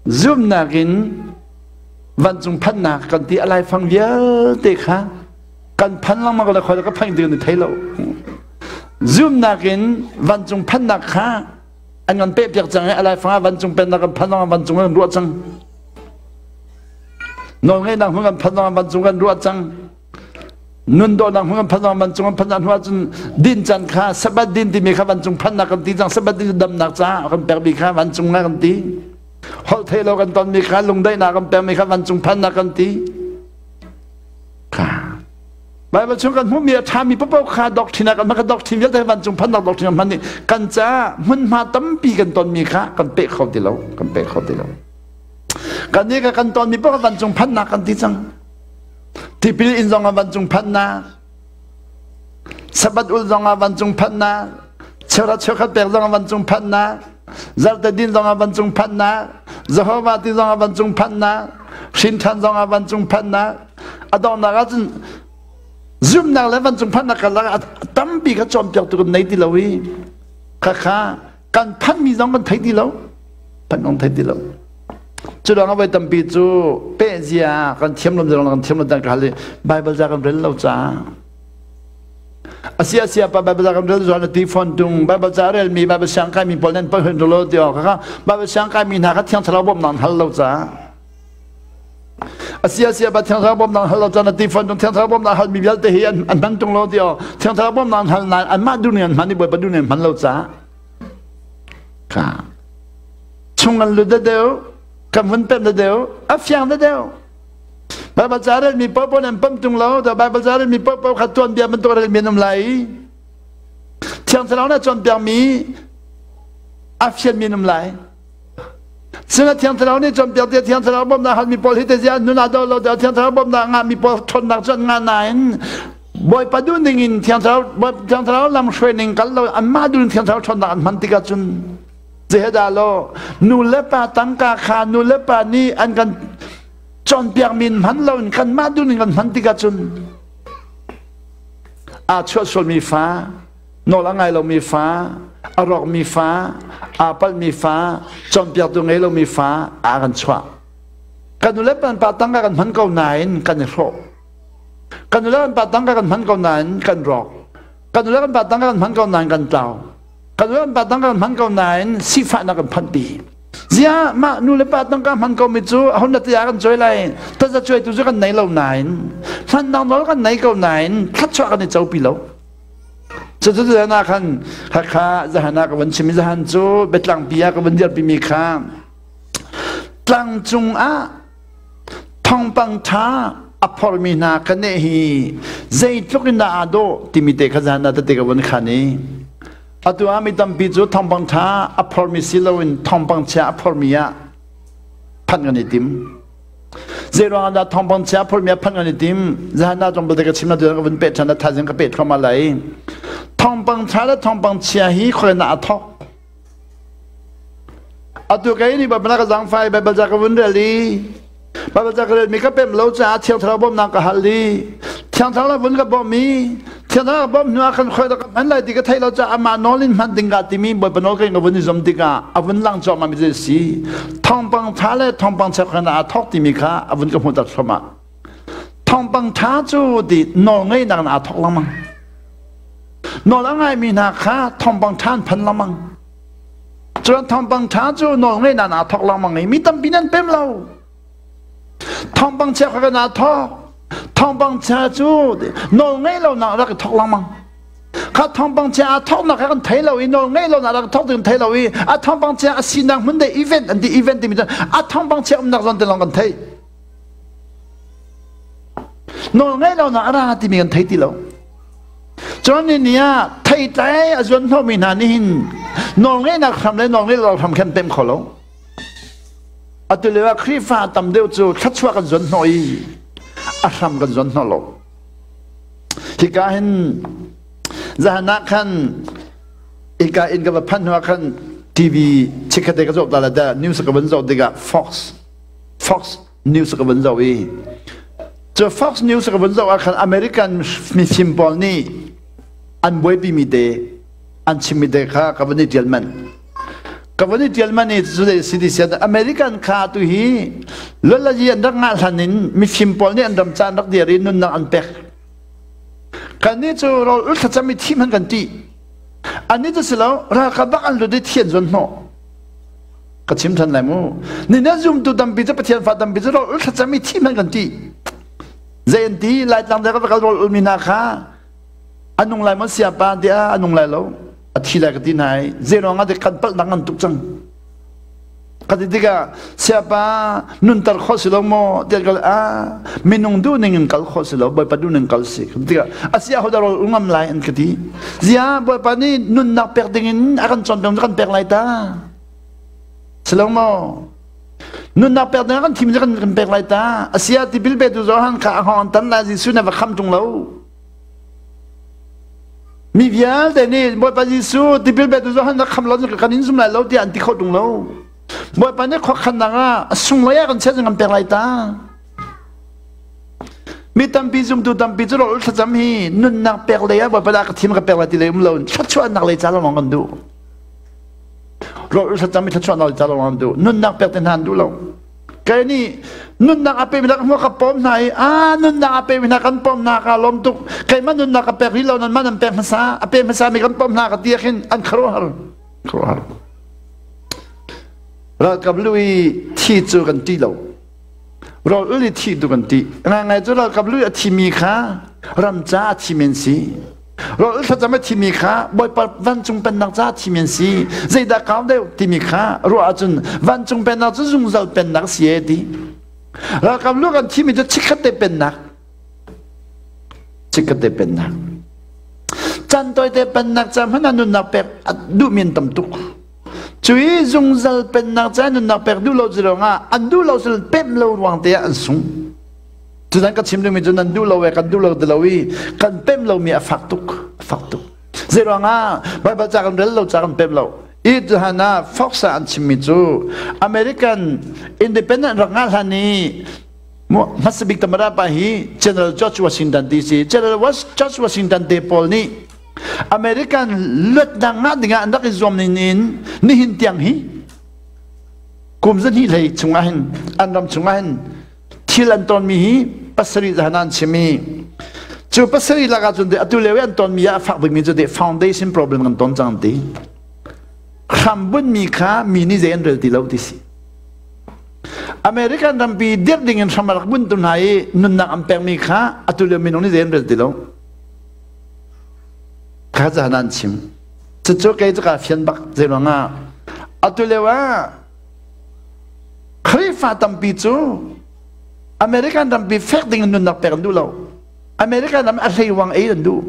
Zumnak in vancung phannak kan ti a laifang vialte kha kan phan lengmang le khoi ka phang ti kan thei lo. Zumnak in vancung phannak kha an kan peh piak cang i a laifang ah vancung pennak kan phan lengmang, vancung kan ruah cang. Nawlngeihnak hmun kan phan lengmang, vancung kan ruah cang. Nun dawhnak hmun kan phan vancung kan phan hnu ahcun din can kha Sabbath din timi kha vancung phannak kan ti cang. Sabbath din damnak caah kan pekmi kha vancung nga kan ti. Holh thei lo kan tonmi kha lungdaihnak kan pekmi kha vancung phannak kan ti. Kha Bible chung kan hmuhmi a ṭhami paoh kha doctrine ah kan hman, kan doctrine vialte vancung phannak doctrine kan hman i kan caah hmunhma tampi kan tonmi kha kan peh kho ti lo, kan peh kho ti lo. Kan nih ka kan tonmi paoh vancung phannak kan ti cang. Tipil in zong ah vancung phannak, Sabbath ul zong ah vancung phannak, cheuhra cheukhat pek zong ah vancung phannak, zarte din zong ah vancung phannak, Jehovah ti zong ah vancung phannak, hrin ṭhan zong ah vancung phannak. A donghnak ahcun zumhnak le vancung phannak karlak ah tampi kha cawnpiaktu kan nei ti lo i khakha kan phanmi zong kan thei ti lo, phanh zong thei ti lo. Cu ruangah voi tampi cu pehzia kan thiam lo kan thiam lo dan ka hal i Bible ca kan rel lo caah asia sia pa Bible ca kan rel zuan ti phone tung Bible ca rel mi Bible siang kai mi pawl nan poi hun lo ti kha Bible siang kai mi hna kha thiang thlarau bawm nan hal lo caah asia sia pa thiang thlarau bawm nan hal lo caah na ti phone tung thiang thlarau bawm nan hal mi vialte hi an hman tung lo ti thiang thlarau bawm nan hal nan anmah duh ning an hman i Bawipa duh ning an hman lo caah kha chung an lut deuh, kan vun pem deuh, a fiang deuh. Bible ca rel mi paoh nan pam tung lo, da Bible ca rel mi paoh paoh kha tuan bia bantuk rel mi an um lai. Thiang Thlarau na cawnpiak mi a fian mi an um lai. Sina Thiang Thlarau nih cawnpiak te Thiang Thlarau bawmnak hal mi pawl hi te zia nun a do lo te Thiang Thlarau bawmnak ngah mi pawl ṭhawnnak cu an ngah nain Bawipa duh ning in Thiang Thlarau Thiang Thlarau lam hruai ning kal lo anmah duh in Thiang Thlarau ṭhawnnak an hman tikah cun Zedah lo nu le pa tangka kha nu le pa nih an kan cawnpiak min hman lo in kanmah duh ning kan hman tikah cun aa chuah sualmi fa, nawl a ngai lomi fa, a rawkmi fa, aa palhmi fa, cawnpiaktu ngei lomi fa aa kan chuah. Kan nu le pa tangka kan hman ko nain kan i hrawh. Kan nu le kan pa tangka kan hman ko nain kan rawk. Kan nu le kan pa tangka kan hman ko nain kan tlau. Kan nu le pa tangka kan hman ko nain sifahnak kan phanpi. Ziah mah nu le pa tangka hman ko mi cu ahun na tiah kan cuai lai. Taza cuai tu cu kan nei lo nain hman nang nawl kan nei ko nain thluachuah kan i copi lo. Cucu zan ah khan khakha zahan ah ka van chim i zahan cu biatlangpi ah ka van dirpi mi kha tlang cung ah thawngpang ṭha a phormi hna ka neh hi zeitluk in dah aa dawh timi te kha zan ah tete ka vun khan i atu ah mi tampi cu thawngpang ṭha a phormi si loin thawngpang chia a phormi ah phanh kan i tim. Zei ruangah dah thawngpang chia a phormi ah phanh kan i tim? Zahan ah tlawmpal te ka chim na tu ka vun peh ṭhan, na thaizing ka peh thluahmah lai. Thawngpang ṭha le thawngpang chia hi khuain ah a thawk. Atu kei nih Baibal ka zaangfai, Baibal ca ka vun rel i Baibal ca ka relmi ka pemh lo caah Thiang Thlarau bawmhnak ka hal i Thiang Thlarau vun ka bawmh i Thiang Thlarau ka bawmh hnu ah khan khoi dah ka hman lai ti ka theih lo caah amah nawl in hman ding ka timi Bawipa nawl ka vun i zum tikah a vun lang cuahmah mi cu a si. Thawngpang ṭha le thawngpang chia khan aa thawk timi kha a vun ka hmuhter thluahmah. Thawngpang ṭha cu ti nawl ngeihnak in aa thawk lengmang. Nawl a ngaimi hna kha thawngpang ṭha an phan lengmang. Cun thawngpang ṭha cu nawl ngeihnak aa thawk lengmang i mi tampi nan pem lo. Thawngpang chia kha kan aa thawk. Thawngpang chia cu nawl ngeih lonak rak i thawk lengmang. Kha thawngpang chia aa thawknak kha kan thei lo i nawl ngeih lonak rak thawk ti kan thei lo i a thawngpang chia a sinak hmun de event an ti, event timi cu a thawngpang chia umnak zawn te lawng kan theih. Nawl ngeih lonak a ra timi kan thei ti lo. Cun ni ni ah theitlai a zuan hnawhmi hna nih hin nawl ngeihnak hram le nawl ngeih lo hram khan pem kho lo. Atu lio ah Khrihfa tam deuh cu thluachuah kan zuan hnawh i a hram kan zuan hnawh lo. Hika hin zahan ah khan hika inn ka va phanh hnu ah khan TV chikkhat te ka zoh ta la da news ka van zoh tikah Fox News ka van zoh i cu Fox News ka van zoh ah khan American mifim pawl nih an buaipi mi te, an chimmi te kha ka van i ṭial manh. Ka van i tial man i CDC American kha tu hi lolazi an rak ngah hlan in mifim pawl nih an ram ca an rak dir i nunnak an pek. Kan nih cu rawl ul thlacam i thim han kan ti. An nih cu si lo ralkap bak an lut i thian zon hnawh. Ka chim than lai mu. Ni na zumtu tampi cu Pathian fa tampi cu rawl ul thlacam i thim han kan ti. Zei an ti Laitlang dek ka rawl ul mi hna kha a nung lai maw siapa tiah a nung lai lo a thi lai ka ti hna i zei ruang ah kan palhnak ngan tuk cang ka ti tikah siapa nunter khawh si lo maw tiah ka a minung duh ning in kal khawh si lo bawipa duh ning kal si ka ti tikah a sia ho rawl ungam lai an ka ti zia bawipa nih nunnak pek ding in a kan cawnpiak kan pek lai ta si lo maw nunnak pek ding kan thim kan kan pek lai ta asia tipil pe tu Johan kha a hong an tan lai Jesuh na va kham tung lo Mi vialte nih Bawipa Jesuh tipil petu Johan na kham lo kan in zum lai lo tiah an ti kho tung lo. Bawipa nih khuakhannak ah a sunglawi ah kan chiah kan pek lai ta. Mi tampi zumtu tampi cu rawl thlacam hi nunnak pek lei ah Bawipa dah ka thim ka pek lai ti lei um lo thluachuahnak lei ca lawng kan duh. Rawl thlacam hi thluachuahnak lei ca lawng kan duh. Nunnak pek te hna an duh lo. Kei nih nunnak a pemi hna ka pom hna i a nunnak a pemi hna kan pom hna ka lawm tuk keimah nunnak ka pek rih lo nan mah nan pek hmasa a pe hmasa mi kan pom hna ka ti khin an khuaruahhar khuaruahhar ralkap lu i thi cu kan ti lo rawl ul i thi tu kan ti ngai ngai cu ralkap lu i a thimi kha ram ca a thi men si Rawl thlacam a thimi kha Bawipa vancung pennak ca thimi an si. Zeidah kau deuh timi kha ruah ahcun vancung pennak cu zungzal pennak si e ti. Ralkap lu kan thimi cu chikkhat te pennak. Chikkhat te pennak. Can tawite pennak ca hmanh ah nunnak pek duhmi an tam tuk. Cui zungzal pennak ca nunnak pek duh lo zirong ah an duh lo sil pem lo ruang te ah an sung. Cudan ka chim dingmi cu nan duh lo e kan duh lo ti lo i kan pem lomi a fak tuk a fak tuk. Zeiruang ah Baibal ca kan rel lo ca kan pem lo. I tuhan ah Fox ah an chimmi cu American Independent rak ngah hlan i hmasa bik tamara pa hi General George Washington DC General George Washington te pawl nih American luatnak ngah dingah an rak i zuam ning in nihin tiang hi kum zahnih hlei chungah hin an ram chungah hin thil an tonmi hi pasarih zahan an chim i cu pasarih lakah cun atu lio i an tonmi ah a fak bikmi cu the foundation problem kan ton cang ti hrambunmi kha mi nih zei an rel ti lo ti si American rampi dirh ding in hram a rak buntu hna i nunnak an pekmi kha atu lio minung nih zei an rel ti lo kha zahan an chim cucu kei cu ka fian bak zei ruangah atu lio ah Khrihfa tampi cu American rampi fek ding in nunnak pek an duh lo. American ram a hleiwang ei an duh.